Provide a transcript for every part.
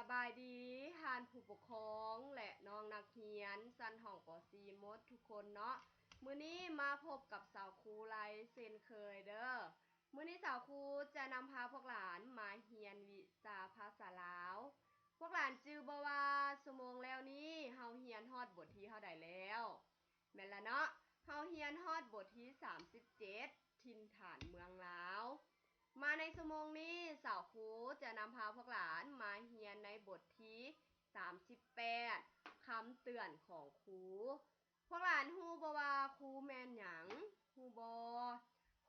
ສະບາຍດີທ່ານຜູ້ປົກຄອງ ແລະ ນ້ອງນັກຮຽນຊັ້ນຫ້ອງ ປໍສີ່ ໝົດທຸກຄົນເນາະ. ມື້ນີ້ມາພົບກັບສາວຄູໄລເຊັ່ນເຄີຍເດີ. ມື້ນີ້ສາວຄູຈະນຳພາພວກຫຼານມາຮຽນວິຊາພາສາລາວ. ພວກຫຼານຈື່ບໍ່ວ່າຊົ່ວໂມງແລ້ວນີ້ເຮົາຮຽນຮອດບົດທີເທົ່າໃດແລ້ວ? ແມ່ນລະເນາະ, ເຮົາຮຽນຮອດບົດທີສາມສິບເຈັດ ຖິ່ນຖານເມືອງລາວ. ມາໃນຊົ່ວໂມງນີ້ ສາວຄູຈະນຳພາພວກຫຼານມາຮຽນໃນບົດທີສາມສິບແປດ ຄຳເຕືອນຂອງຄູ. ພວກຫຼານຮູ້ບໍ່ວ່າຄູແມ່ນຫຍັງ? ຮູ້ບໍ່?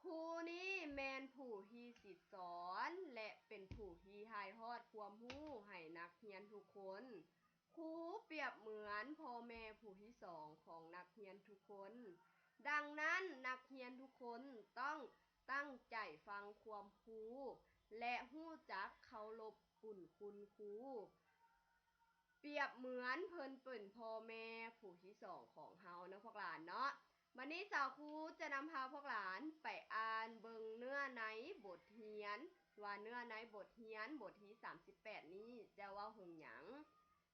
ຄູນີ້ແມ່ນຜູ້ທີ່ສິດສອນ ແລະ ເປັນຜູ້ທີ່ຖ່າຍທອດຄວາມຮູ້ໃຫ້ນັກຮຽນທຸກຄົນ. ຄູປຽບເໝືອນພໍ່ແມ່ຜູ້ທີສອງຂອງນັກຮຽນທຸກຄົນ. ດັ່ງນັ້ນ, ນັກຮຽນທຸກຄົນຕ້ອງຕັ້ງໃຈຟັງຄວາມຄູ ແລະ ຮູ້ຈັກເຄົາລົບບຸນຄຸນຄູ. ປຽບເໝືອນເພິ່ນເປັນພໍ່ແມ່ຜູ້ທີສອງຂອງເຮົາເນາະພວກຫຼານເນາະ. ບັດນີ້ສາວຄູຈະນຳພາພວກຫຼານໄປອ່ານເບິ່ງເນື້ອໃນບົດຮຽນ ວ່າເນື້ອໃນບົດຮຽນບົດທີສາມສິບແປດນີ້ຈະເວົ້າເຖິງຫຍັງ.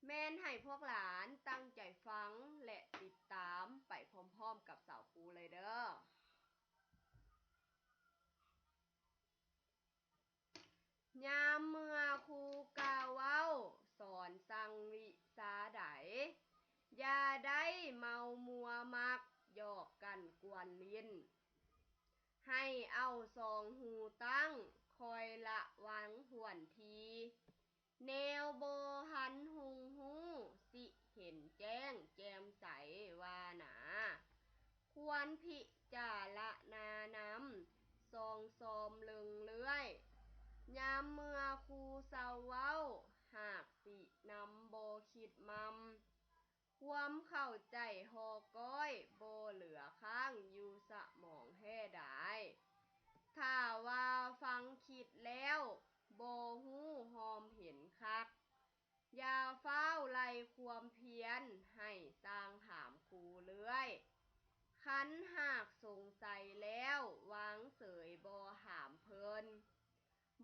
ແມ່ນໃຫ້ພວກຫຼານຕັ້ງໃຈຟັງ ແລະ ຕິດຕາມໄປພ້ອມໆກັບສາວຄູເລີຍເດີ. ຍາມເມື່ອຄູກ່າວເວົ້າ ສອນສັ່ງວິຊາໃດ, ຢ່າໄດ້ເມົາມົວມັກ ຢອກກັນກວນຫຼິ້ນ. ໃຫ້ເອົາສອງຫູຕັ້ງ ຄອຍລະວັງຖ້ວນທີ, ແນວບໍ່ທັນຮູ້ຮູ້ ຊິເຫັນແຈ້ງແຈ່ມໃສວ່າໜາ. ຄວນພິຈາລະນານຳ ສ່ອງຊອມເບິ່ງເລື້ອຍ. ຍາມເມື່ອຄູເຊົາເວົ້າ ຫາກສິນຳບໍ່ຄິດໝ່ຳ. ຄວາມເຂົ້າໃຈຫໍ້ກ້ອຍ ບໍ່ເຫຼືອຄ້າງຢູ່ສະໝອງແທ້ດາຍ. ຖ້າວ່າຟັງຄິດແລ້ວ ບໍ່ຮູ້ຮ່ອມເຫັນຄັກ, ຢ່າຟ້າວໄລ່ຄວາມພຽນ ໃຫ້ຊ່າງຖາມຄູເລື້ອຍ. ຄັນຫາກສົງໄສແລ້ວ ວາງເສີຍບໍ່ຖາມເພິ່ນ,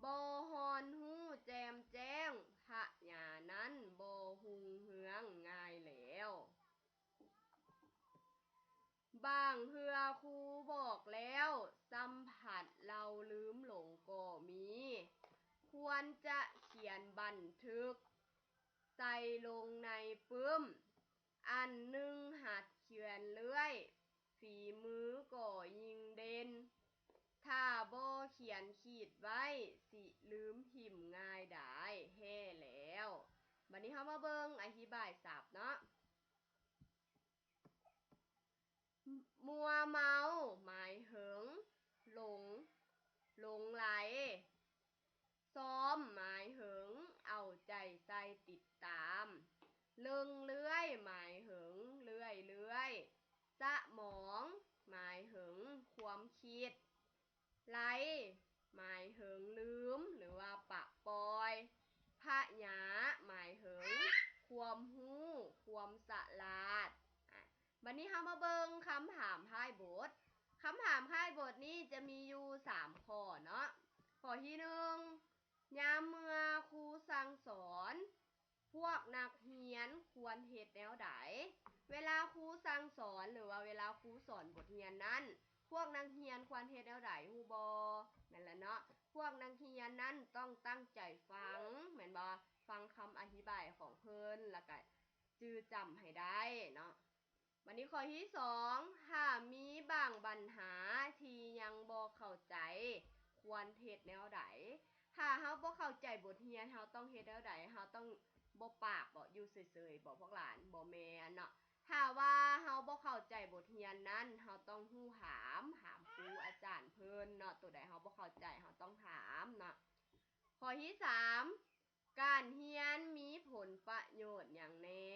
ບໍ່ຮ່ອນຮູ້ແຈ່ມແຈ້ງ ພະຍານັ້ນບໍ່ຮຸ່ງເຮືອງງ່າຍແລ້ວ. ບາງເທື່ອຄູບອກແລ້ວ ຊໍ້າພັດເລົ່າລືມຫຼົງກໍມີ. ຄວນຈະຂຽນບັນທຶກ ໃສ່ລົງໃນປຶ້ມ, ອັນໜຶ່ງຫັດຂຽນເລື້ອຍ ຝີມືກໍຍິ່ງເດັ່ນ. ຖ້າບໍ່ຂຽນຂີດໄວ້ ຊິລືມຖິ້ມງ່າຍດາຍແທ້ແລ້ວ. ບັດນີ້ເຮົາມາເບິ່ງອະທິບາຍສັບເນາະ. ມົວເມົາ ໝາຍເຖິງຫຼົງ, ຫຼົງໄຫຼ. ຊອມ ໝາຍເຖິງເອົາໃຈໃສ່ຕິດຕາມ. ເລິ່ງເລື້ອຍ ໝາຍເຖິງເລື້ອຍເລື້ອຍ. ສະໝອງ ໝາຍເຖິງຄວາມຄິດ. ໄຫຼ ໝາຍເຖິງລືມ ຫຼືວ່າປະປ່ອຍ. ພະຍາ ໝາຍເຖິງຄວາມຮູ້, ຄວາມສະຫຼາດ. ອາ ບັດນີ້ເຮົາມາເບິ່ງຄຳຖາມທ້າຍບົດ. ຄຳຖາມທ້າຍບົດນີ້ຈະມີຢູ່ສາມຂໍ້ເນາະ. ຂໍ້ທີໜຶ່ງ, ຍາມເມື່ອຄູສັ່ງສອນ ພວກນັກຮຽນຄວນເຮັດແນວໃດ? ເວລາຄູສັ່ງສອນ ຫຼືວ່າເວລາຄູສອນບົດຮຽນນັ້ນ ພວກນັກຮຽນຄວນເຮັດແນວໃດ ຮູ້ບໍ່? ແມ່ນລະເນາະ, ພວກນັກຮຽນນັ້ນຕ້ອງຕັ້ງໃຈຟັງ ແມ່ນບໍ່? ຟັງຄຳອະທິບາຍຂອງເພິ່ນ ແລ້ວກະຈື່ຈຳໃຫ້ໄດ້ເນາະ. ບັດນີ້ຂໍ້ທີສອງ, ຖ້າມີບາງບັນຫາທີ່ຍັງບໍ່ເຂົ້າໃຈ ຄວນເຮັດແນວໃດ? ຖ້າເຮົາບໍ່ເຂົ້າໃຈບົດຮຽນ ເຮົາຕ້ອງເຮັດແນວໃດ? ເຮົາຕ້ອງບໍ່ປາກບໍ? ຢູ່ເສີຍໆບໍພວກຫຼານ? ບໍ່ແມ່ນເນາະ. ຖ້າວ່າເຮົາບໍ່ເຂົ້າໃຈບົດຮຽນນັ້ນ ເຮົາຕ້ອງຮູ້ຖາມ, ຖາມຄູອາຈານເພິ່ນເນາະ. ໂຕໃດເຮົາບໍ່ເຂົ້າໃຈ ເຮົາຕ້ອງຖາມເນາະ. ຂໍ້ທີສາມ, ການຮຽນມີຜົນປະໂຫຍດຫຍັງແດ່?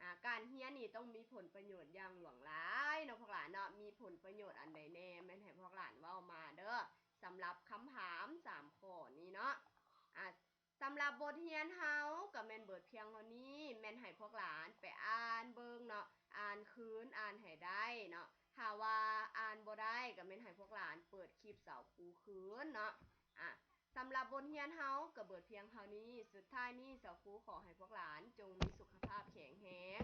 ອາ ການຮຽນນີ້ຕ້ອງມີຜົນປະໂຫຍດຢ່າງຫຼວງຫຼາຍເນາະພວກຫຼານເນາະ. ມີຜົນປະໂຫຍດອັນໃດແດ່? ແມ່ນໃຫ້ພວກຫຼານເວົ້າມາເດີ ສຳລັບຄຳຖາມສາມຂໍ້ນີ້ເນາະ. ອາ ສຳລັບບົດຮຽນເຮົາກໍແມ່ນເບິດພຽງເທົ່ານີ້, ແມ່ນໃຫ້ພວກຫຼານໄປອ່ານເບິ່ງເນາະ, ອ່ານຄືນ, ອ່ານໃຫ້ໄດ້ເນາະ. ຖ້າວ່າອ່ານບໍ່ໄດ້ ກໍແມ່ນໃຫ້ພວກຫຼານເປີດຄລິບສາວຄູຄືນເນາະ. ອາ ສຳລັບ ບົດຮຽນເຮົາກໍເບິດພຽງເທົ່ານີ້. ສຸດທ້າຍນີ້ ສາວຄູຂໍໃຫ້ພວກຫຼານຈົ່ງມີສຸຂະພາບແຂງແຮງ,